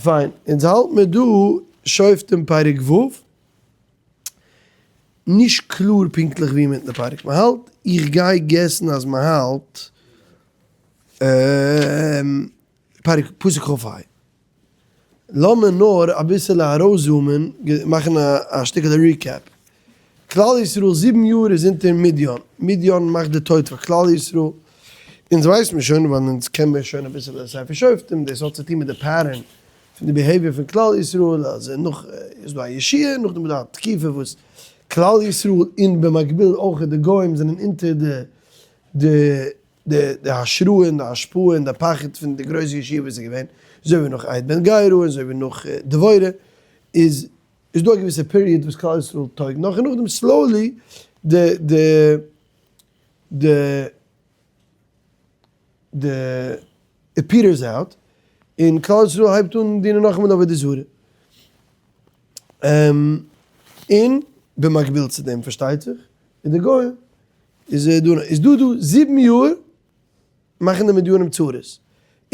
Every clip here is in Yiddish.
פיין, אונז האלט מיר דא שופטים פרק ו', נישט קלאר פונקטליך ווי אינמיטן די פרק מען האלט, איך גיי guess ן אז מען האלט פרק פסוק כ ה. לאמיר נאר אביסעלע ארויסזומען, מאכן א שטיקעלע recap. כלל ישראל זיבן יאר איז אונטער מדיין, מדיין מאכט די טויט פאר כלל ישראל, אונז ווייסט מיר שוין ווייל אונז קען מיר שוין אביסעלע ספר שופטים, דאס האט צוטון מיט די pattern פון די behavior פון כלל ישראל, אז נאך איז דא א ישועה, נאכדעם איז דא א תקופה וואס כלל ישראל און במקביל אויך די גוים זענען אונטער די די די די השראה און די השפעה און די פחד פון די גרויסע ישועה וואס איז געווען, אזוי ווי נאך אהוד בן גרא און אזוי ווי נאך דבורה, איז איז דא א געוויסע period וואס כלל ישראל טויג נאך און נאכדעם slowly די די די די it peters out און כלל ישראל הייבט אן דינען נאכאמאל עבודה זרה. און במקביל צו דעם פארשטייט זיך איז די גוים איז דא איז דא דא זיבן יאר מאכן די מדינים צרות,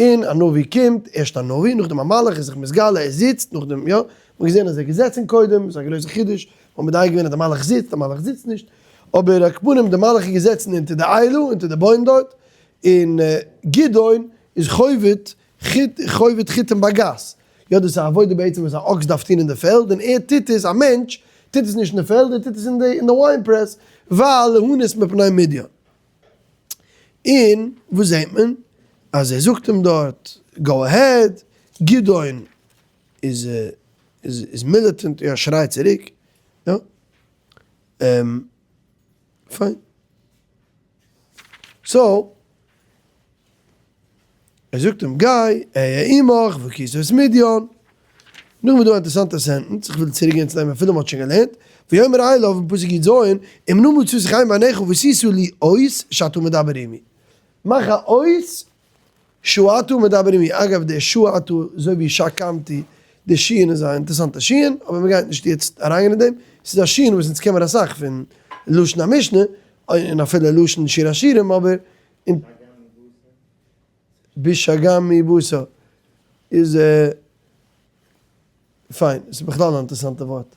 און א נביא קומט, ערשט א נביא, נאכדעם א מלאך איז זיך מתגלה, ער זיצט, נאכדעם יא, מ'האט געזען אז ער איז געזעצן קודם, איז א גרויסע חידוש, מ'האט מדייק געווען אז די מלאך זיצט, די מלאך זיצט נישט, אבער על כל פנים די מלאך איז געזעצן אונטער די אלה, אונטער די בוים דארט, און גדעון איז חובט חובט חיטים בגת, יא דאס איז א עבודה בעצם וואס א אקס דארף טון אין די פעלד, און ער טוט עס, א מענטש טוט עס נישט אין די פעלד, ער טוט עס אין די wine press, ווייל להנוס מפני מדין. און וואס זעט מען? אז ער זאגט אים דארט go ahead, גדעון איז איז militant, יא שרייט צוריק, יא, פיין. so, ער זאגט אים גיי, אהיה עמך, והכית את מדיין. נאכדעם איז דא א אינטערעסאנטע sentence, איך וויל צוריק גיין צו דעם אפילו מ'האט שוין געלערנט, ויאמר אליו אין פסוק י ז, אם נא מצאתי חן בעיניך ועשית לי אות שאתה מדבר עמי. מאך א אות שאתה מדבר עמי, אגב די שאתה אזוי ווי שקמתי, די שין איז א אינטערעסאנטע שין, אבער מ'גייט נישט יעצט אריינגיין אין דעם, ס'איז א שין וואס אונז קען מיר אסאך פון לשון המשנה, און אפילו לשון שיר השירים, אבער אין בשגם מבשר איז פיין, ס'איז בכלל א אינטערעסאנטע ווארט.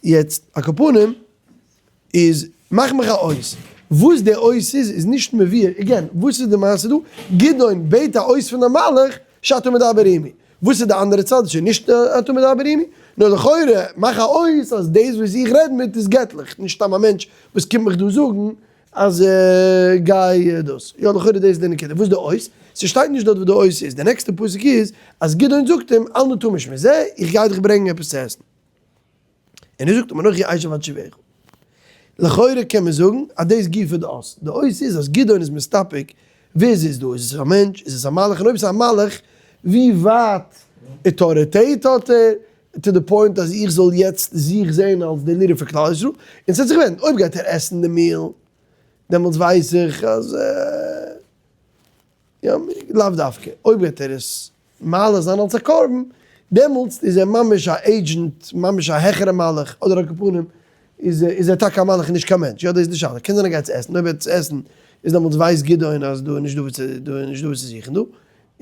יעצט על כל פנים איז מאך מיך א אות. וואס די אות איז איז נישט מבואר, again וואס איז די מעשה דא? גדעון בעט א אות פון די מלאך שאתה מדבר עמי. וואס איז די אנדערע צד? שוין נישט אתה מדבר עמי? נאר לכאורה מאך א אות אז דאס וואס איך רעד מיט איז געטליך, נישט סתם א מענטש וואס קומט מיך דא זאגן אז גיי דאס. יא לכאורה דאס איז די נקודה. וואס איז די אות? ס'שטייט נישט דארט וואס די אות איז. די נעקסטע פסוק איז אז גדעון זאגט אים אל נא תמוש מזה, איך גיי דיך ברענגען עפעס צו עסן. און ער זאגט אים אנכי אשב עד שובך. לכאורה קען מען זאגן אז דאס גופא די אות. די אות איז אז גדעון איז מסתפק ווער איז דא, איז עס א מענטש, איז עס א מלאך, און אויב עס איז א מלאך ווי ווייט אויטאריטעט האט ער, to the point אז איך זאל יעצט זיך זעהן אלס די leader פון כלל ישראל, און ס'האט זיך ווענדן, אויב גייט ער עסן די meal, דעמאלטס ווייס איך אז יא, לאו דווקא, אויב גייט ער עס מעלה זיין אלס א קרבן, דעמאלטס איז ער ממש א agent, ממש א העכערע מלאך, אדער על כל פנים איז איז ער טאקע א מלאך און נישט קיין מענטש, יא דאס איז די שאלה, קען זיין ער גייט עס עסן, אויב ער וועט עס עסן איז דעמאלטס ווייסט גדעון אז דא איז נישט דא וואס צו דא איז נישט דא וואס צו זוכן דא,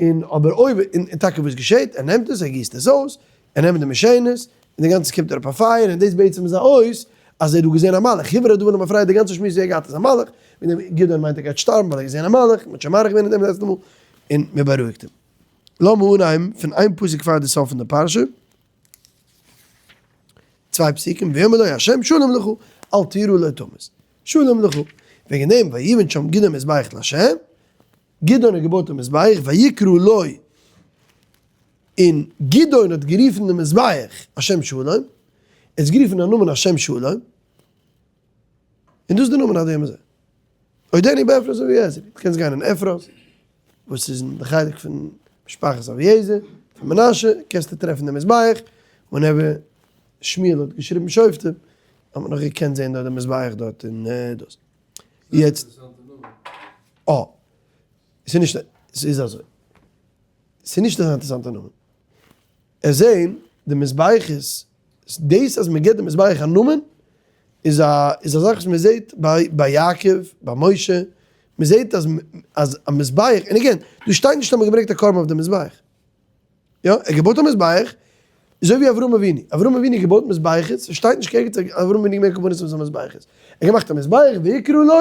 און אבער אויב און טאקע וואס געשעט, ער נעמט עס ער גיסט עס אויס, ער נעמט די משענת, און די גאנצע קומט אראפ א פייער, און דאס בעצם איז א אות אז ער האט דא געזען א מלאך, הוברר הדבר למפרע די גאנצע שמועס ווי ער האט געהאט איז א מלאך, מיט דעם גדעון מיינט ער גייט שטארבן ווייל ער האט געזען א מלאך, מען האט שוין מאריך געווען אין דעם לעצטע מאל, און מען בארואיגט אים. לאמיר אנהייבן פון איין פסוק פאר די סוף פון די פרשה, צוויי פסוקים, ויאמר לו ה' שלום לך, אל תירא לא תמות, שלום לך, וועגן דעם ויבן שם גדעון מזבח לה', גדעון האט געבויט א מזבח, ויקרא לו, און גדעון האט גערופן דעם מזבח השם שלום, ער האט עס גערופן א נאמען השם שלום, און דאס איז די נאמען עד היום הזה. עודנו בעפרת אביעזר, דו קענסט גיין אין אפרת, וואס איז אין די חלק פון משפחת אביעזר, פון מנשה, קענסטו טרעפן די מזבח, whenever שמואל האט געשריבן שופטים, האט מען נאך געקענט זען דארט די מזבח דארט אין דאס. יעצט, אה, ס'איז נישט, ס'איז אזוי, ס'איז נישט אזא אינטערעסאנטע נאמען. עס זעהן די מזבחות, דאס אז מען גיבט די מזבח א נאמען, איז א איז א זאך וואס מען זעהט ביי ביי יעקב, ביי משה, מען זעט אז אז א מזבח, און again, דא שטייט נישט אז מען האט געברענגט א קרבן אויף די מזבח. יא, ער האט געבויט א מזבח, אזוי ווי אברהם אבינו, אברהם אבינו האט געבויט מזבחות, ס'שטייט נישט ערגעץ אז אברהם אבינו האט געברענגט קרבנות אויף זיין מזבחות, ער האט געמאכט א מזבח ויקרא לו,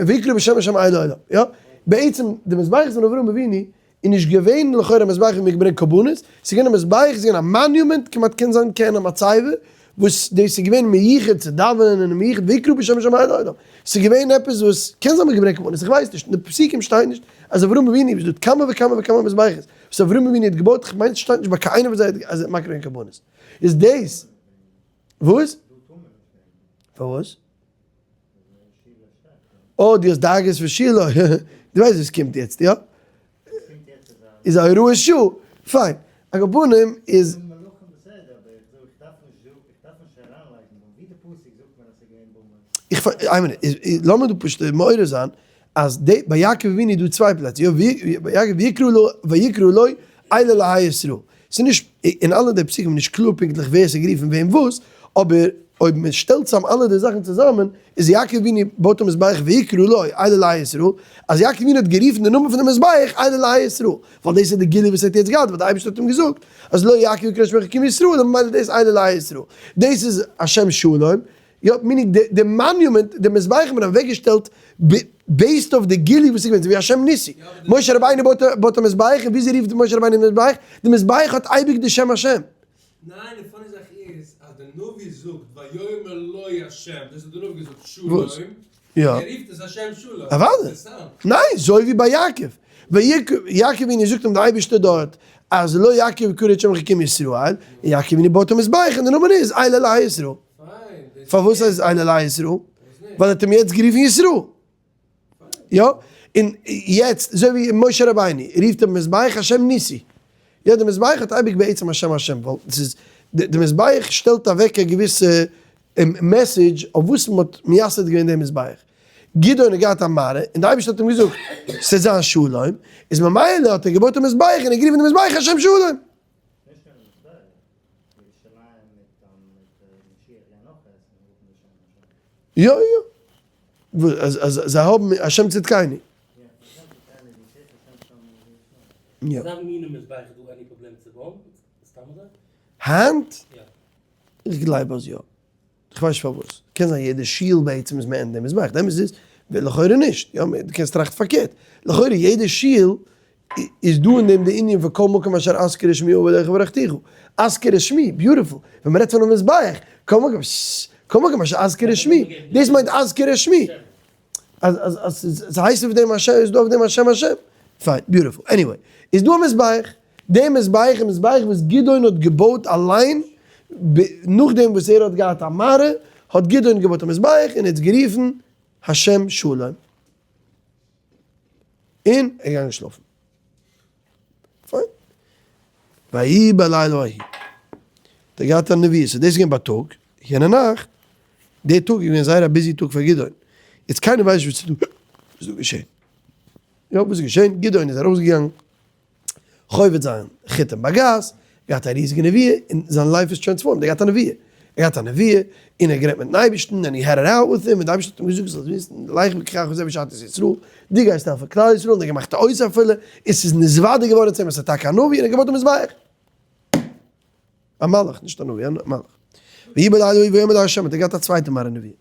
ויקרא בשם השם אל העולם, יא, בעצם די מזבחות פון אברהם אבינו איז נישט געווען לכאורה א מזבח ווי מ'האט געברענגט קרבנות, ס'איז געווען א מזבח, ס'איז געווען א monument, כמעט קען זיין כעין א מצבה, וואס דאס איז געווען מיוחד צו דאווענען און מיוחד ויקרא בשם השם אל העולם, ס'איז געווען עפעס וואס קען זיין מ'האט געברענגט קרבנות, איך ווייס נישט, אין די פסוקים שטייט נישט אז אברהם אבינו, וואס דא כמה וכמה וכמה מזבחות וואס אברהם אבינו האט געבויט, איך מיין ס'שטייט נישט ביי קיין איינער פון זיי אז ער האט מקריב געווען קרבנות, איז דאס וואס? פארוואס? אה דו האסט דאגות פון שילה, דו ווייסט וואס קומט יעצט, יא? איז א הוראת שעה, פיין. על כל פנים איז. איך פאר, איין מינוט, לאמיר דא פשוט מעורר זיין, אז די, ביי יעקב אבינו איז דא צוויי פלעצער, יא, ביי יעקב ויקרא לו, ויקרא לו, אלה אלהי ישראל. ס'איז נישט, אין אלע די פסוקים איז נישט קלאר פונקטליך ווער ס'האט גערופן וועם וואס, אבער אויב מען שטעלט צוזאם אלע די זאכן צוזאמען, איז יעקב אבינו בויט א מזבח ויקרא לו אלה אלהי ישראל, אז יעקב אבינו האט גערופן די נאמען פון די מזבח אלה אלהי ישראל, ווייל דאס איז די גילוי וואס ער האט יעצט געהאט, ווייל די אייבערשטער האט אים געזאגט אז לא יעקב יקרא שמך כי אם ישראל, און ממילא דאס אלה אלהי ישראל. דאס איז השם שלום, יא, meaning די monument, די מזבח האט מען אוועקגעשטעלט based אויף די גילוי וואס איז געווען, אזוי ווי השם ניסי. משה רבינו בויט א מזבח, און וויאזוי רופט משה רבינו די מזבח? די מזבח האט אייביג די שם השם. ניין די funny זאך איז אז די נביא זאגט ויאמר לו השם, דאס האט די נביא געזאגט שלום, יא. ער רופט עס השם שלום. אוודאי. ניין, אזוי ווי ביי יעקב. יעקב אבינו זאגט אים די אייבערשטער דארט אז לא יעקב יקרא את שמך כי אם ישראל, און יעקב אבינו בויט א מזבח און די נאמען איז אלה אלהי ישראל. פארוואס הייסט עס אלה אלהי ישראל? ווייל ער האט אים יעצט גערופן ישראל. יא, און יעצט אזוי ווי משה רבינו רופט דעם מזבח השם ניסי, יא די מזבח האט אייביג בעצם השם השם, ווייל ס'איז די מזבח שטעלט אוועק א געוויסע message אויף וואס מען האט מייסד געווען דעם מזבח. גדעון האט געהאט א מראה און די אייבערשטער האט אים געזאגט ס'וועט זיין שלום, איז ממילא האט ער געבויט א מזבח און ער גערופן די מזבח השם שלום. יא יא, אז זיי האבן השם צדקינו. יא. היינט? איך גלייב אז יא. איך ווייס נישט פארוואס. קען זיין יעדע שול בעצם איז מעין דעם מזבח. די אמת איז, לכאורה נישט. יא, דו קענסט טראכטן פארקערט. לכאורה יעדע שול איז דא אין דעם די ענין פון כל מקום אשר אזכיר את שמי אבוא אליך וברכתיך. אזכיר את שמי, beautiful. ווען מ'רעדט פונעם מזבח, כל מקום, ששש, כל מקום אשר אזכיר את שמי. דאס מיינט אזכיר את שמי. אז אז אז ס'הייסט אויף דעם השם, איז דא אויף דעם השם השם. פיין, beautiful. Anyway, איז דא א מזבח. דער מזבח איז מזבח וואס גדעון האט געבויט אליין, נאכדעם וואס ער האט געהאט א מראה, האט גדעון געבויט א מזבח און ער האט עס גערופן השם שלום. און ער איז געגאנגען שלאפן. פיין. ויהי בלילה ההוא. האט ער געהאט א נביאות, so דאס איז געווען בייטאג, יענע נאכט, די טאג איז געווען זייער א busy טאג פאר גדעון. יעצט קיינער ווייסט נישט וואס איז דא געשען. יא, וואס איז געשען? גדעון איז ארויסגעגאנגען חובט זיין חיטים בגת, געהאט א ריזיגע נביאה, און זיין life איז transformed, ער געהאט א נביאה, ער געהאט א נביאה, און ער האט גערעדט מיטן אייבערשטן, און he had it out with him, און די אייבערשטער האט אים געזאגט, זאלסט וויסן, לך וקח וזה ושחט את ישראל, דו גייסט העלפן כלל ישראל, און ער האט געמאכט א אות אפילו, און ס'איז נתוודע געווארן צו אים אז ס'איז טאקע א נביא, און ער האט געבויט א מזבח. א מלאך, נישט א נביא, א מלאך. ויהי בלילה ההוא ויאמר אלי ה', האט ער געהאט א צווייטע מראה נביאה.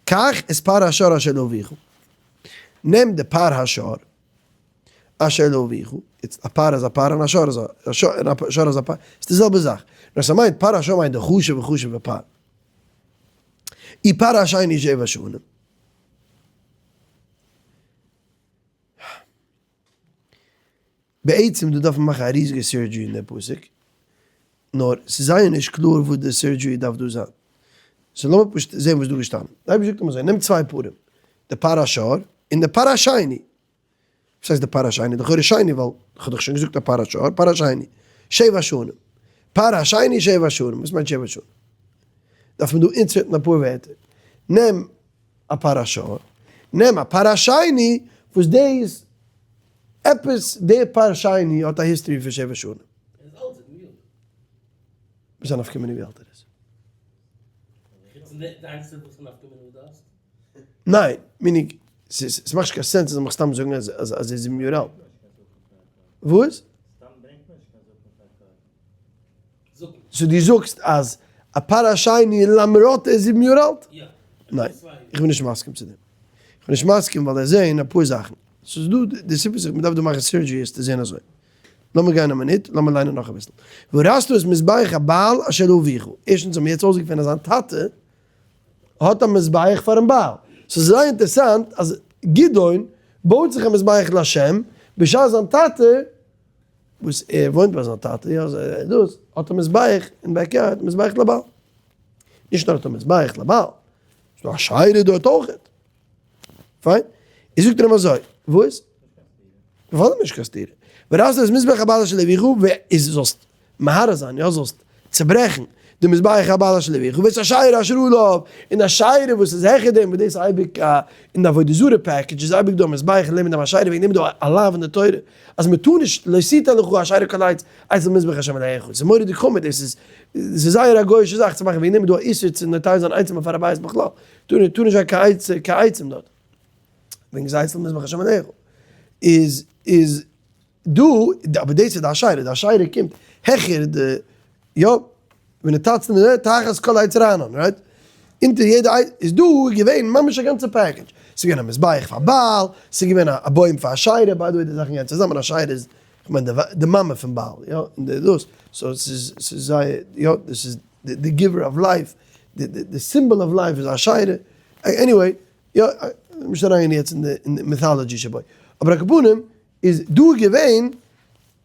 קח את פר השור אשר לאביך, נעם די פר השור, אשר לאביך, איצט א פר איז א פר און א שור איז א שור און א שור איז א פר, ס'איז די זעלבע זאך, נאר ס'מיינט פר השור מיינט די חשוב'ע חשוב'ע פר. ופר השני שבע שנים. בעצם דא דארף מען מאכן א ריזיגע surgery אין די פסוק, נאר ס'איז זייער נישט קלאר וואס די surgery דארף דא זיין. So לאמיר פשוט זען וואס דא געשטאנען. די אייבערשטער זאגט אים אזוי, נעם צוויי פרים, די פר השור און די פר השני. וואס הייסט די פר השני? לכאורה שני ווייל כ'האב דאך שוין געזאגט א פר השור, פר השני. שבע שנים. פר השני שבע שנים. וואס מיינט שבע שנים? דארף מען דא insert ן אפאר ווערטער. נעם א פר השור, נעם א פר השני, וואס דאס עפעס דער פר שני האט א history פון שבע שנים. ער איז אלט זיבן יאר. וואס איז א נפקא מינה ווי אלט ער איז? חוץ פון די איינציגסטע וואס איז נפקא מינה וואס דו האסט? ניין, meaning. ס'מאכט נישט קיין sense אז זאל מיך סתם זאגן אז אז ער איז 7 יאר אלט. וואס? so דו זאגסט אז א פר השני למרות ער איז 7 יאר אלט? ניין, איך בין נישט מסכים צו דעם. איך בין נישט מסכים ווייל ער זעהן אפאר זאכן. ס'איז דא די סיבה זיך מ'דארף דא מאכן surgery עס צו זעהן אזוי. לאמיר גיין א מינוט, לאמיר ליינען נאך אביסל. והרסת את מזבח הבעל אשר לאביך. ערשטנס האבן מיר יעצט אויסגעפונען אז זיין טאטע האט א מזבח פארן בעל. ס'איז זייער אינטערסאנט אז גדעון בויט זיך א מזבח להשם, בשעת זיין טאטע, וואס ער וואוינט ביי זיין טאטע, יא דאס, האט א מזבח אין backyard, מזבח לבעל. נישט נאר האט א מזבח לבעל, ס'איז דא אשירה דארט אויכעט. פיין. איז זאגט ער אים אזוי, וואס? אוודאי נישט קיין סתירה. והרסת את מזבח הבעל אשר לאביך, איז זאלסט מהרס זיין, יא זאלסט צוברעכן די מזבח הבעל אשר לאביך, ואת האשרה אשר עליו, און די אשירה וואס איז העכער דעם, וואס דאס איז אייביג א, אין די עבודה זרה package איז אייביג דא א מזבח לעבן דעם אשירה, וועגן דעם איז דא א לאו אין די תורה אז מען טאר נישט, לא תטע לך אשירה כל עץ אצל מזבח השם אלהיך, ס'איז מורא'דיג חמור, דאס איז זייער א גוי'אישע זאך צו מאכן, וועגן דעם איז דא א איסור צו נוטע זיין עצים אויף הר הבית בכלל, טאר נישט זיין קיין עצים דארט, וועגן ס'איז אצל מזבח השם אלהיך, איז איז. דא, אבער דאס איז די אשירה, די אשירה קומט העכער די, יא, ונתצתם תחת כל עץ רענן, right? אונטער יעדע עץ, איז דא געווען ממש א גאנצע package, ס'איז געווען א מזבח פאר בעל, ס'איז געווען א בוים פאר אשירה, by the way די זאכן גייען צוזאמען, אשירה איז, כ'מיין די מאמע פון בעל, יא, און די דאס, so ס'איז, ס'איז זייער, יא, דאס איז די giver of life, די symbol of life איז אשירה, anyway, יא, נישט אריינגיין יעצט אין די mythology שבו, אבער על כל פנים, איז דא געווען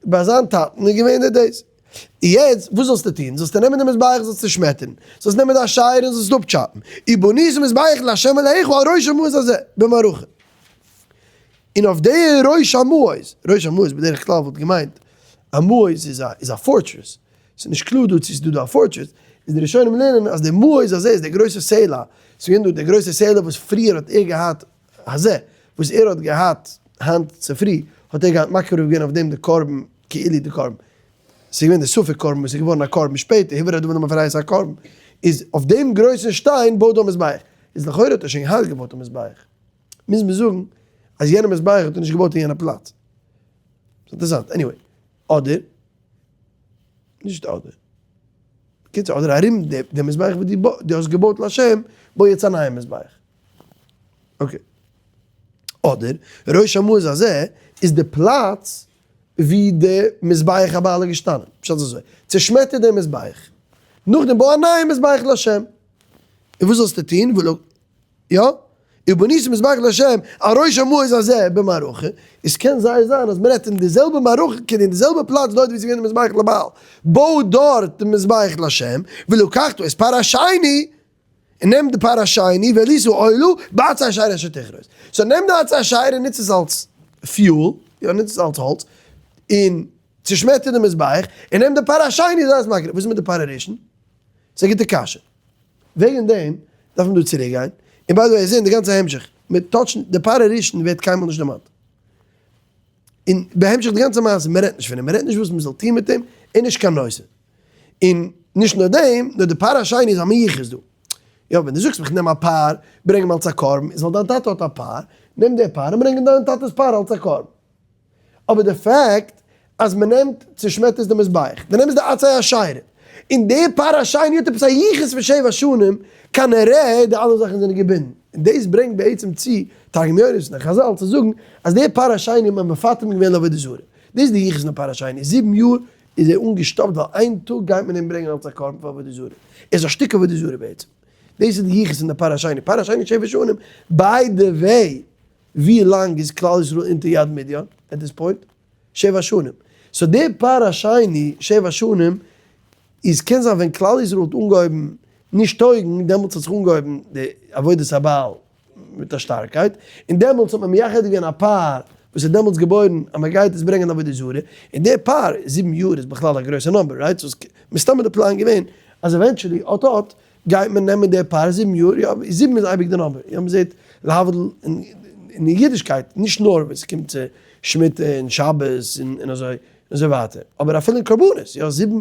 ביי זיין טאטן איז געווען די דאס. יעצט וואס זאלסטו טון? זאלסטו נעמען די מזבח זאלסט צושמעטערן, זאלסט נעמען די אשירה און זאלסט אפטשאפן, ובנית מזבח לה' אלהיך על ראש המעות הזה במערכה. און אויף די ראש המעות, ראש המעות בדרך כלל וואלט געמיינט א מעות איז א איז א fortress, ס'איז נישט קלאר דא צו ס'איז דא דא א fortress, איז די ראשונים לערנען אז די מעות הזה איז די גרויסע סלע, ס'איז געווען דא די גרויסע סלע וואס פריער האט ער געהאט הזה, וואס ער האט געהאט היינט צופרי, האט ער געהאט מקריב געווען אויף דעם די קרבן, כאילו די קרבן, ס'איז געווען די ספק קרבן וואס איז געווארן א קרבן שפעטער, הוברר הדבר למפרע א קרבן, איז אויף דעם גרויסן שטיין בויט דא א מזבח, איז לכאורה האט ער שוין געהאט געבויט א מזבח, מוז מען זאגן אז יענע מזבח האט ער נישט געבויט אין יענע פלאץ. ס'איז אינטערעסאנט, anyway, אדער, נישט אדער. בקיצור, אדער ארום די מזבח וואס דו האסט געבויט לשם, בוי יעצט א נייע מזבח. okay. אדער, ראש המעות הזה איז די פלאץ ווי די מזבח הבעל איז געשטאנען. פשט איז אזוי, צעשמעטער דעם מזבח, נאכדעם בוי א נייע מזבח לשם. און וואס זאלסטו טון? ולא, יא? ובנית מזבח לה' על ראש המעות הזה במערכה, עס קען זייער זיין אז מען רעדט אין די זעלבע מערכה, כן אין די זעלבע פלאץ דארט ווי עס איז געווען די מזבח לבעל, בוי דארט די מזבח לה', ולקחת את פר השני, און נעם די פר השני והעלית עולה בעצי אשירה אשר תכרות. so נעם די עצי אשירה און נוץ עס אלס fuel, יא נוץ עס אלס האלץ, און צושמעטער די מזבח, און נעם די פר השני זיי עס מקריב. וואס איז מיט די פר הראשון? ס'איז א גוטע קשיא. וועגן דעם דארף מען דא צוריק גיין, און by the way זען די גאנצע המשך, מיט touch ן די פר הראשון ווערט קיינמאל נישט דערמאנט. און בהמשך די גאנצע מעשה, מען רעדט נישט פון אים, מען רעדט נישט וואס מען זאל טון מיט אים, און נישט קיין נושא. און נישט נאר דעם, נאר די פר השני איז א מיוחס דא. יא, ווען דו זאגסט מיך נעם א פר, ברענג אים אלס א קרבן, איז ווייל דיין טאטע האט א פר, נעם די פר און ברענג דיין טאטע'ס פר אלס א קרבן. אבער די fact אז מען נעמט צושמעטערסט די מזבח, די נעמסט די עצי אשירה, און די פר השני האט עפעס א יחוס פון שבע שנים, כנראה די אלע זאכן זענען געבינדן. און דאס ברענגט בעצם צו תרגום יונתן און חזל צו זאגן אז די פר השני האט מען מפטם געווען לעבודה זרה. דאס איז די יחוס פון די פר השני, 7 יאר איז ער אנגעשטאפט ווייל איין טאג גייט מען אים ברענגען אלס א קרבן פאר עבודה זרה. ער איז א שטיק עבודה זרה בעצם. דאס איז די יחוס פון די פר השני. פר השני שבע שנים, by the way, ווי לאנג איז כלל ישראל אונטער יד מדיין at this point? שבע שנים. so די פר השני שבע שנים איז קען זיין ווען כלל ישראל האט אנגעהויבן נישט טויגן דעמאלטס האט זיך אנגעהויבן די עבודת הבעל מיט א שטארקייט און דעמאלטס האט מען מייחד געווען א פר וואס איז דעמאלטס געבוירן אז מען גייט עס ברענגען עבודה זרה און די פר 7 יאר איז בכלל א גרויסע number right? so מסתמא די פלאן געווען אז eventually אט אט גייט מען נעמען די פר 7 יאר, יא, 7 איז אייביג די number, יא, מען זעט להבדיל אין אידישקייט, נישט נאר ווען ס'קומט צו שמיטה און שבת און אזוי און אזוי ווייטער, אבער אפילו אין קרבנות, יא, 7.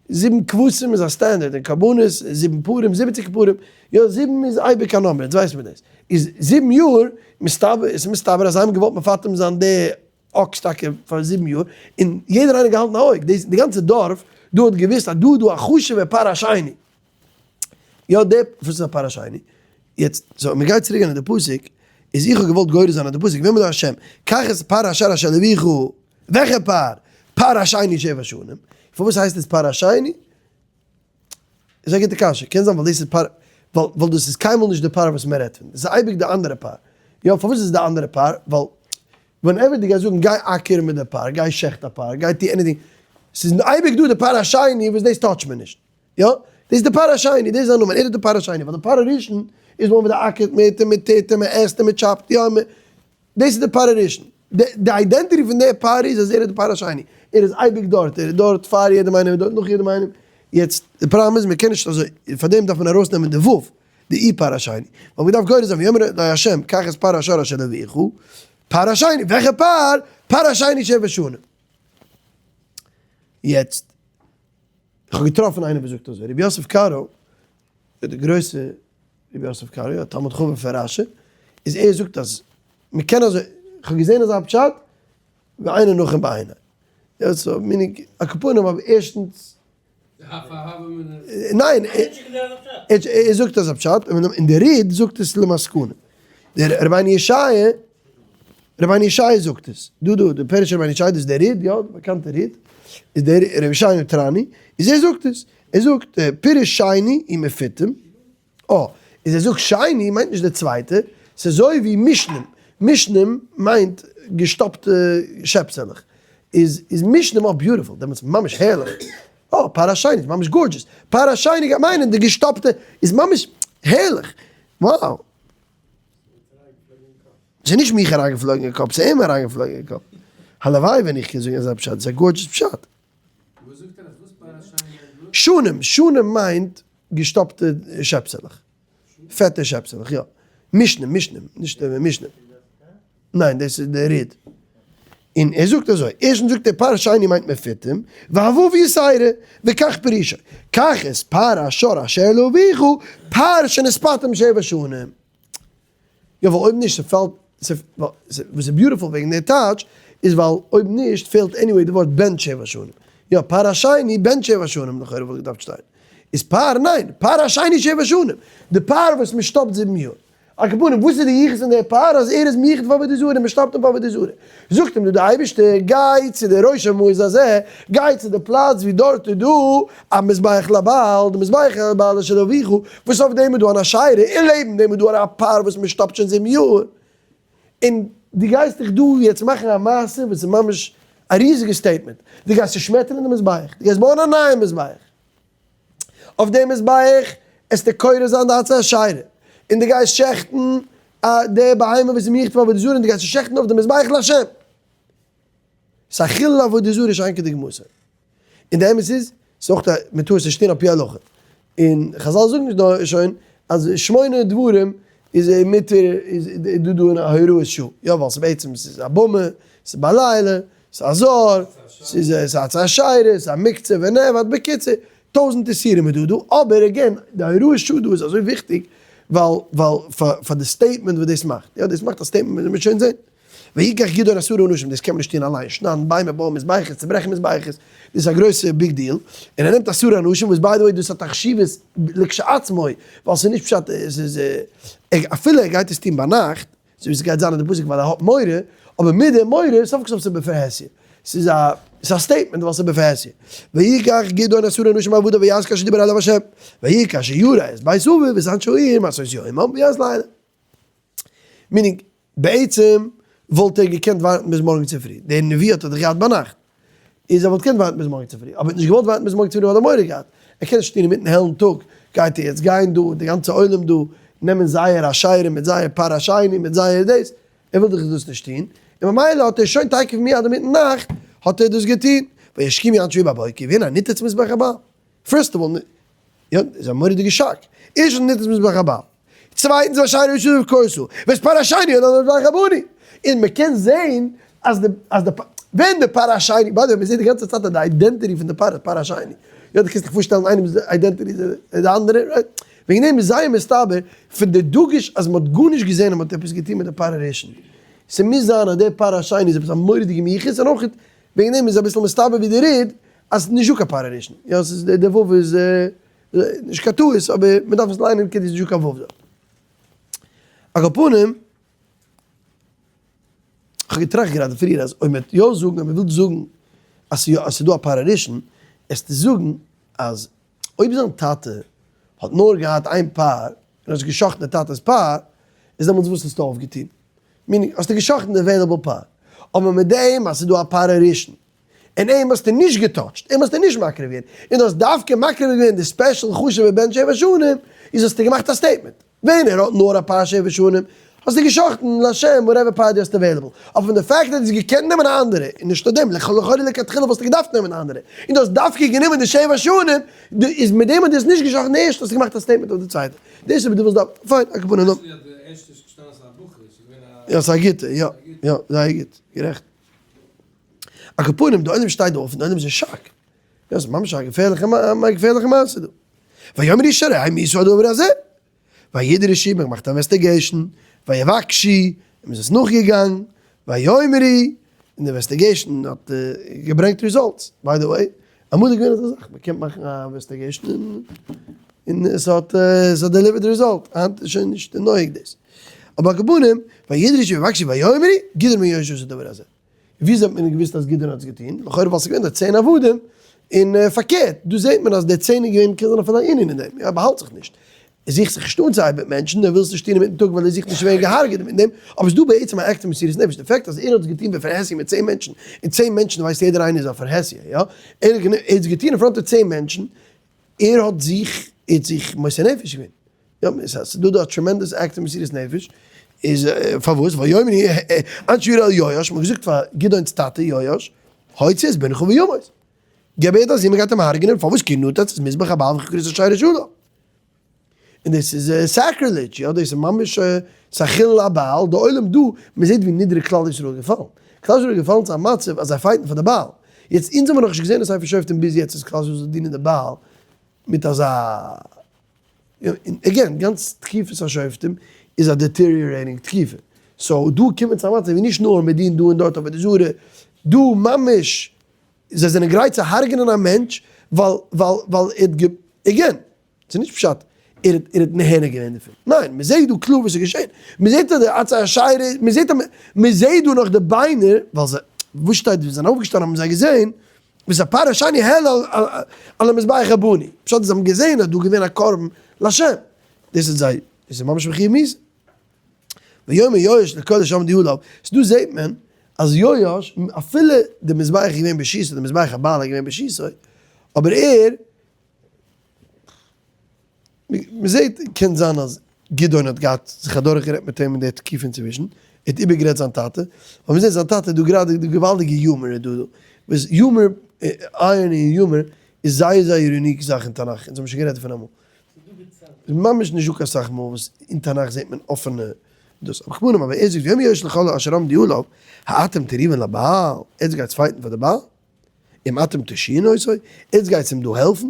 זיבן כבשים איז א standard אין קרבנות, זיבן פרים, 70 פרים, יא זיבן איז אייביג א number, יעצט ווייסט מען דאס. איז 7 יאר, מסתבר, איז מסתבר אז זיי האבן געוואלט מפטם זיין די אקס טאקע פאר 7 יאר, און יעדער איינער געהאלטן א אויג, דאס די גאנצע דארף דא האט געוואוסט אז דא איז דא א חשוב'ע פר השני. יא די, וואס איז א פר השני? יעצט, so מען גייט צוריק גיין אין די פסוק, איז איך האב געוואלט גורס זיין אז די פסוק, ויאמר לו השם, קח את פר השאר אשר לאביך, וועלכע פר? פר השני שבע שנים. פארוואס הייסט עס פר השני? איז א גוטע קשיא, קען זיין ווייל דאס איז פר, ווייל דאס איז קיינמאל נישט די פר וואס מען רעדט פון, דאס איז אייביג די אנדערע פר. יא, פארוואס איז עס די אנדערע פר? ווייל whenever דו גייסט זאגן גיי אקער מיט די פר, גיי שעכט א פר, גיי טו anything, ס'איז אייביג דא די פר השני וואס דאס touch ט מען נישט. יא, דאס איז די פר השני, דאס איז זיין נאמען, ער איז די פר השני, ווייל די פר הראשון איז וואו מען אקערט מיט און מען טוט און מען עסט און מען טשאפט, יא, מען, דאס איז די פר הראשון. די identity פון די פר איז אז ער איז די פר השני, ער איז אייביג דארט, ער איז דארט פאר יעדעם איינעם און דארט נאך יעדעם איינעם. יעצט, די פראבלעם איז מען קען נישט אזוי, פאר דעם דארף מען ארויסנעמען די ו', די אי פר השני, ווייל מען דארף גורס זיין ויאמר לו ה' קח את פר השור אשר לאביך, פר השני, וועלכע פר? פר השני שבע שנים. יעצט, איך האב געטראפן איינער וואס זאגט אזוי, רבי יוסף קארו, דער גרויסע רבי יוסף קארו, א תלמיד חכם פון רשי, איז ער זאגט אז מען קען אזוי, איך האב געזען אזא פשט, ואינו נכון בעיני. יא, so meaning, על כל פנים, אבער ערשטנס, ניין, ער זאגט אזא פשט, און דער ריד זאגט עס למסקנא. דער רבינו ישעיה, רבינו ישעיה זאגט עס, דא דא, די פירוש רבינו ישעיה, דאס איז דער ריד, יא, די באקאנטע ריד, איז דער רבי ישעיה נטרני, איז ער זאגט עס, ער זאגט, פירוש שני און מפותם, אה, איז ער זאגט שני מיינט נישט די צווייטע, ס'איז אזוי ווי משנים, משנים מיינט געשטאפטע שעפסעלעך, איז איז משנים אויך beautiful, דעמאלטס ממש הערליך, אה, פר השני איז ממש gorgeous, פר השני גייט מיינען די געשטאפטע איז ממש הערליך, wow. ס'איז נישט מיך אריינגעפלויגן אין קאפ, ס'איז אים אריינגעפלויגן אין קאפ. הלוואי ווען איך קען זאגן אזא פשט, ס'איז א gorgeous פשט. שנים, שנים מיינט געשטאפטע שעפסעלעך. פעטע שעפסעלעך, יא. משנים, משנים, נישט משנים. ניין, דאס איז די ריד. און ער זאגט אזוי, ערשטנס זאגט ער פר שני מיינט מפותם, והו' יתירה, וכך פירושו, קח את פר השור אשר לאביך, פר שנתפטם שבע שנים. יא ווייל אויב נישט ס'פעלט, וואס איז beautiful וועגן די טייטש, איז ווייל אויב נישט פעלט anyway די ווארט בן שבע שנים. יא פר השני בן שבע שנים לכאורה וואלט געדארפט שטיין. איז פר ניין, פר השני שבע שנים. די פר וואס מ'שטאפט 7 יאר. על כל פנים, וואס איז די יחוס אין דער פר אז ער איז מיוחד פאר עבודה זרה און מ'שטאפט אים פאר עבודה זרה? זאגט אים דא דער אייבערשטער, גיי צו די ראש המעוז הזה, גיי צו די פלאץ ווי דארט איז דא א מזבח לבעל, די מזבח לבעל אשר לאביך, וואס אויף דעם איז דא אן אשרה, און לעבן דעם איז דא א פר וואס מ'שטאפט שוין 7 יאר, און דו גייסט דיך דא יעצט מאכן א מעשה וואס איז ממש א ריזיגע statement, דו גייסט צושמעטערן די מזבח, דו גייסט בויען א נייע מזבח. אויף דעם מזבח עסטו כורת זיין די עצי אשרה, און דו גייסט שעכטן די בהמה וואס איז מיוחד פאר עבודה זרה, און דו גייסט עס שעכטן אויף די מזבח להשם. ס'איז א חילול עבודה זרה שאין כדוגמתו. און די אמת איז, ס'איז אויך א, מען טאר עס נישט טון על פי הלכה. און חזל זאגן נישט דא שוין אז שמונה דברים איז מותר, איז דא דא אין א הוראת שעה. יא ווייל ס'איז בעצם ס'איז א במה, ס'איז בלילה, ס'איז א זר, ס'איז א עצי אשרה, ס'איז א מוקצה ונאבד, בקיצור, טויזנט איסורים איז דא דא, אבער again, די הוראת שעה דא איז אזוי וויכטיג, ווייל ווייל פאר די statement וואס דאס מאכט, יא דאס מאכט א statement וואס מ'וועט שוין זען. ויקח גדעון עשרה אנשים, דאס קען מען נישט טון אליין, שניידן ביימער, בויען מזבחות, צוברעכן מזבחות, דאס איז א גרויסע big deal, און ער נעמט עשרה אנשים, וואס by the way דאס האט א חשיבות לכשעצמו, ווייל ס'איז נישט פשט, עס איז, אפילו ער גייט עס טון ביינאכט, אזוי ווי ס'גייט זיין אין די פסוק ווייל ער האט מורא, אבער מיט די מורא, סוף כל סוף ס'איז בפרהסיא. ס'איז א, ס'איז א statement ווייל ס'איז בפרהסיא. ויקח גדעון עשרה אנשים מעבדיו ויעש כאשר דיבר אליו השם. ויהי כאשר ירא את בית אביו ואת אנשי העיר משוש יומם ויעש לילה. meaning, בעצם וואלט ער געקענט ווארטן ביז מארגן צופרי. די נבואה האט ער דאך געהאט ביינאכט. איז ער וואלט געקענט ווארטן ביז מארגן צופרי. אבער ער האט נישט געוואלט ווארטן ביז מארגן צופרי ווייל ער האט מורא געהאט. ער קען נישט טון אינמיטן העלן טאג, גייט ער יעצט גיין דא, די גאנצע עולם דא, נעמען זייער אשרה מיט זייער פר השני מיט זייער דאס, ער וויל דאך דאס נישט טון, און ממילא האט ער שוין תיכף מיד אינמיטן נאכט האט ער דאס געטון, וישכימו אנשי בבוקר והנה ניתץ מזבח הבעל, first of all, יא, איז א מורא'דיגע שאק, ערשטנס ניתץ מזבח הבעל, צווייטנס ואשרה אשר כורתו, ואת פר השני על המזבח הבנוי, און מען קען זען אז די, אז די. ווען די פר השני, by the way מ'זעט די גאנצע צייט אז די identity פון די פר איז פר השני, יא דו קענסט דיך פארשטעלן איינעמ'ס identity איז די אנדערע, right? וועגן דעם איז זייער מסתבר פון די דגוש אז מ'האט גארנישט געזען אז מ'האט עפעס געטון מיט די פר הראשון. ס'מוז זיין אז דער פר השני איז עפעס א מורא'דיגע מיוחס און אויך וועגן דעם איז אביסל מסתבר ווי די ריד אז נישט דא קיין פר הראשון. יא ס'איז די ו' איז נישט קיין טעות אבער מ'דארף עס ליינען כדי ס'נישט דא קיין ו' דא. על כל פנים. כ'האב געטראכט גראדע פריער אז אויב מ'וועט יא זאגן, אויב מ'וויל זאגן אז ס'איז יא, אז ס'איז דא א פר הראשון, עסטו זאגן אז אויב זיין טאטע האט נאר געהאט איין פר און האסט גע'שחט'ן די טאטע'ס פר, איז דעמאלטס וואס האסטו אויפגעטון? meaning האסטו גע'שחט'ן די available פר. אבער מיט דעם אז ס'איז דא א פר הראשון און אים האסטו נישט געטאטשט, אים האסטו נישט מקריב געווען, און דו האסט דווקא מקריב געווען די special חשוב'ע בן שבע שנים, איז האסטו געמאכט א statement. ווען ער האט נאר א פר שבע שנים, האסטו גע'שחט'ן לשם whatever פר דו האסט available. אבער פון די fact אז דו האסט געקענט נעמען א אנדערע, און נישט נאר דעם, לכאורה לכתחילה וואלסטו געדארפט נעמען א אנדערע, און דו האסט דווקא גענומען די שבע שנים, איז מיט דעם אז דו האסט נישט גע'שחט'ן די ערשטע האסטו געמאכט א statement אויף די צווייטע. דאס איז אבער דו ווילסט דארף, פיין, א כוונה נאר. יא, ס'איז א גוטע, יא, יא, זייער גוט, גערעכט. על כל פנים, די עולם שטייט דא אויף און די עולם איז אין שאק. יא, ס'איז ממש א געפערליכע א געפערליכע מעשה דא. ויאמרו איש אל רעהו מי עשה הדבר הזה? וידרשו, מ'האט געמאכט א investigation, ויבקשו, און מ'איז עס נאכגעגאנגען, ויאמרו, און די investigation האט געברענגט results. by the way, אמאל איז געווען אזא זאך, מ'קען מאכן א investigation און עס האט עס האט delivered result, היינט איז שוין נישט נוהג דאס. אבער על כל פנים, וידרשו ויבקשו ויאמרו, גדעון בן יואש עשה הדבר הזה. וויאזוי האט מען געוואוסט אז גדעון האט עס געטון? לכאורה ווייל ס'איז געווען די 10 עבדים, און פארקערט, דא זעט מען אז די 10 איז געווען קען זיין אפילו א ענין אין דעם, יא ער באהאלט זיך נישט, ער זוכט זיך נישט אנצוהייבן מיט מענטשן, ער וויל עס נישט טון אינמיטן טאג ווייל ער זוכט נישט צו ווערן געהארגעט מיט דעם, אבער ס'איז דא בעצם א עכטע מסירות נפש, די fact אז ער האט עס געטון בפרהסיא מיט 10 מענטשן, און 10 מענטשן ווייסט יעדער איינער איז א פרהסיא, יא, ער האט עס געטון אין front פון 10 מענטשן, ער האט זיך, ער האט זיך מוסר נפש געווען. יא, ס'איז דא דא א tremendous act מסירות נפש, איז פארוואס? ויאמרו אנשי העיר אל יואש, מ'האט געזאגט פאר גדעון'ס טאטע יואש, הוציא את בנך וימות, געב אהער דיין זון מ'גייט אים הרג'נען, פארוואס? כי נתץ את מזבח הבעל וכי כרות אשרה שעליו. און דאס איז sacrilege, יא, דאס איז ממש ס'איז א חילול הבעל, די עולם דא, מ'זעט ווי נידריג כלל ישראל איז געפאלן, כלל ישראל איז געפאלן צו א מצב אז זיי fight ן פאר די בעל, יעצט אונז האבן נאכנישט געזען אין ספר שופטים ביז יעצט אז כלל ישראל זאל דינען די בעל מיט אזא, און again, גאנץ תקופת השופטים איז א deteriorating תקופה, so דא קומט מען צו א מצב ווי נישט נאר מ'דינט דא און דארט עבודה זרה, דא ממש זיי זענען גרייט צו הרג'נען א מענטש ווייל ווייל ווייל ער האט גע again, ס'איז נישט פשט ער האט ער האט נהנה געווען דערפון, ניין, מען זעט דא קלאר וואס איז געשען, מען זעט אז די עצי אשרה, מען זעט אז מען זעט דא נאך די ביינער, ווייל זיי, וואס שטייט ווען זיי זענען אויפגעשטאנען האבן זיי געזען ווי ס'איז א פר השני העלה על המזבח הבנוי, פשט איז זיי האבן געזען אז דא איז געווען א קרבן לשם, דאס איז זיי, דאס איז ממש מחויב מיתה. ויאמר יואש לכל אשר עמדו עליו, ס'דא זעט מען אז יואש אפילו די מזבח איז געווען ברשותו, די מזבח הבעל איז געווען ברשותו, אבער ער, מ'זעט, קען זיין אז גדעון האט געהאט זיך אדורכגערעדט מיט אים אין די תקופה אינצווישן, ער האט איבערגערעדט זיין טאטע, אבער מ'זעט זיין טאטע איז דא גראדע די געוואלדיגע humor איז דא דא, וואס humor, irony און humor איז זייער זייער unique זאך אין תנך, אונז האבן שוין גערעדט דערפון אמאל. איז ממש נישט דא קיין סאך מאל וואס אין תנך זעט מען אפענע דאס, אבער כמובן אבער ער זאגט ויאמר יואש לכל אשר עמדו עליו האתם תריבון לבעל, עטס גייטס fight ן פאר די בעל? אם אתם תושיעון אותו, עטס גייטס אים דא העלפן?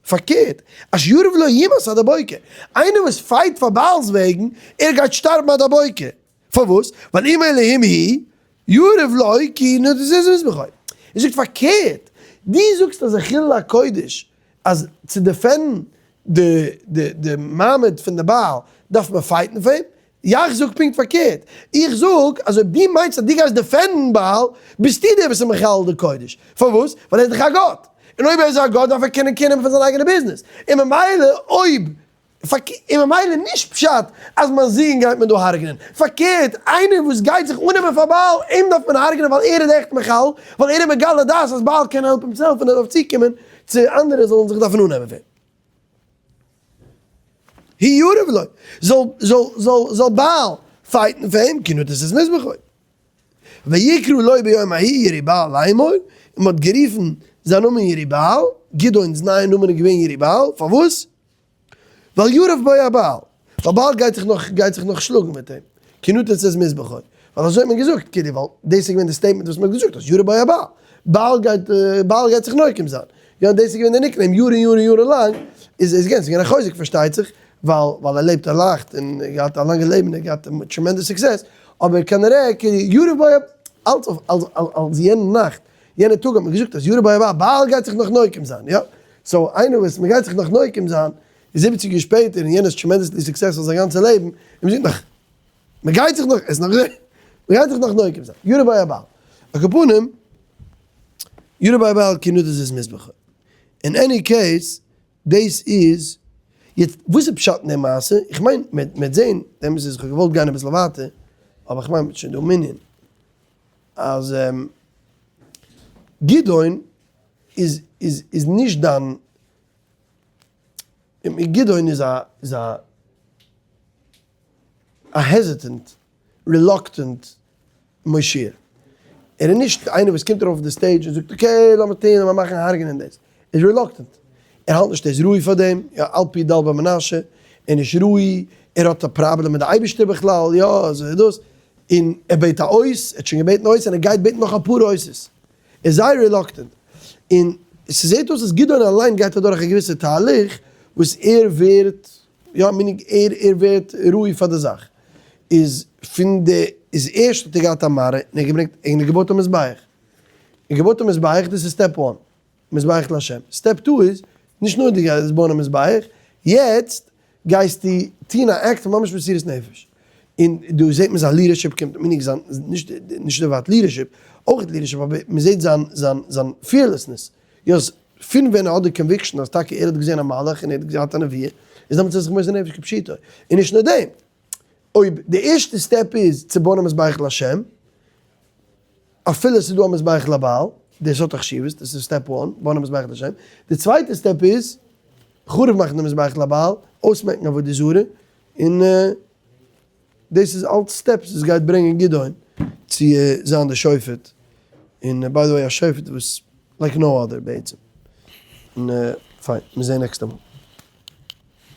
פארקערט, אשר יריב לו יומת עד הבוקר, איינער וואס fight פאר בעל'ס וועגן, ער גייט שטארבן עד הבוקר, פארוואס? ווייל אם אלהים הוא, יריב לו כי נתץ את מזבחו. ער זאגט פארקערט, דו זאגסט אז א חילול הקודש אז צו defend ן די די די מעמד פון די בעל דארף מען fight ן פאר אים, יאך זאג פונקט פארקערט, איך זאג אז אויב דו מיינסט אז דו גייסט defend ן בעל, ביסטו דער וואס איז מחלל די קודש, פארוואס? ווייל ער איז דאך א גאט, און אויב ער איז א גאט דארף ער קענען care נעמען פון זיין אייגענע ביזנעס, און ממילא אויב און ממילא נישט פשט אז מיין זוהן גייט מען דא הרג'נען, פארקערט איינער וואס גייט זיך אננעמען פאר בעל, אים דארף מען הרג'נען ווייל ער איז עכט מחלל, ווייל ער איז מגלה דעת אז בעל קען help himself און ער דארף צוקומען צו אנדערע זאלן זיך דארפן אננעמען פאר אים. הוא יריב לו, זאל זאל זאל זאל בעל fight ן פאר אים, כי נתץ את מזבחו. ויקראו לו ביום ההוא ירובעל לאמור, און מען האט גערופן זיין נאמען ירובעל, גדעון'ס נייע נאמען איז געווען ירובעל, פארוואס? ווייל ירב בו הבעל, ווייל בעל גייט זיך נאך גייט זיך נאך שלאגן מיט אים, כי נתץ את מזבחו. ווייל אזוי האט מען געזאגט, כאילו ווייל דאס איז געווען די statement וואס מען האט געזאגט אז ירה בו הבעל, בעל גייט בעל גייט זיך נוקם זיין, יא דאס איז געווען די nickname יארן יארן יארן לאנג, איז עס געווען, ס'איז געווען א חוזק פארשטייט זיך, ווייל ווייל ער לעבט ער לאכט און ער געהאט א לאנגע לעבן ער געהאט tremendous success, אבער כנראה כאילו ירה בו אלץ אויף אלץ אלץ יענע נאכט יענע טאג האט מען געזאגט אז ירה בו הבעל בעל גייט זיך נאך נוקם זיין, יא, so איינער וואס מ'גייט זיך נאך נוקם זיין איז 70 יאר שפעטער און יענער איז tremendously successful זיין גאנצע לעבן, און מ'זאגט נאך מ'גייט זיך נאך, עס איז נאך מ'גייט זיך נאך נוקם זיין, ירה בו הבעל. על כל פנים, ירה בו הבעל כי נדות את מזבחו. אין any case, דאס איז, יעצט וואס איז פשט אין די מעשה? איך מיין, מ'וועט זען, די אמת איז איך האב געוואלט גיין אביסל ווייטער, אבער איך מיין מ'האט שוין דא מנין, אז גדעון איז איז איז נישט דיין גדעון איז א איז א א hesitant, reluctant מושיע. ער איז נישט איינער וואס קומט ארויף אויף די stage און זאגט okay לאמיר טון לאמיר מאכן הרג'נען דאס. ער איז reluctant. ער האלט נישט ער איז ראוי פאר דעם, יא על פי דל במנשה, ער איז נישט ראוי, ער האט א פראבלעם מיט די אייבערשטער בכלל, יא אזוי איז דאס. און ער בעט א אות, ער האט שוין געבעטן אות און ער גייט בעטן נאך אפאר אותות. ער איז זייער reluctant. און ס'זעט אויס אז גדעון אליין גייט אדורך א געוויסע תהליך וואס ער ווערט יא meaning ער ער ווערט ראוי פאר די זאך. איז פון די איז ערשט האט ער געהאט א מראה און ער האט געברענגט און געבויט א מזבח. און געבויט א מזבח דאס איז step one. מזבח להשם. step two איז נישט נאר דו גייסט בויען א מזבח, יעצט גייסטו טון א אקט פון ממש מסירות נפש. און דא זעט מען זיין leadership קומט, meaning זיין, נישט נישט די ווארט leadership, אויך leadership, אבער מען זעט זיין זיין זיין fearlessness. יא, פון ווען ער האט די conviction אז טאקע ער האט געזען א מלאך און ער האט געהאט א נבואה, איז דעמאלטס איז ער זיך מוסר נפש כפשוטו. און נישט נאר דעם, אויב די ערשטע step איז צו בויען א מזבח להשם, אפילו עס איז דא א מזבח לבעל, דאס האט א חשיבות, דאס איז step one, בויען א מזבח להשם. די צווייטע step איז, חרוב מאכן די מזבח לבעל, אויסמעקן עבודה זרה, און דאס איז אלץ steps וואס גייט ברענגען גדעון צו זיין די שופט, און by the way א שופט וואס like no other בעצם. און פיין, מיר זעהן נעקסטע מאל.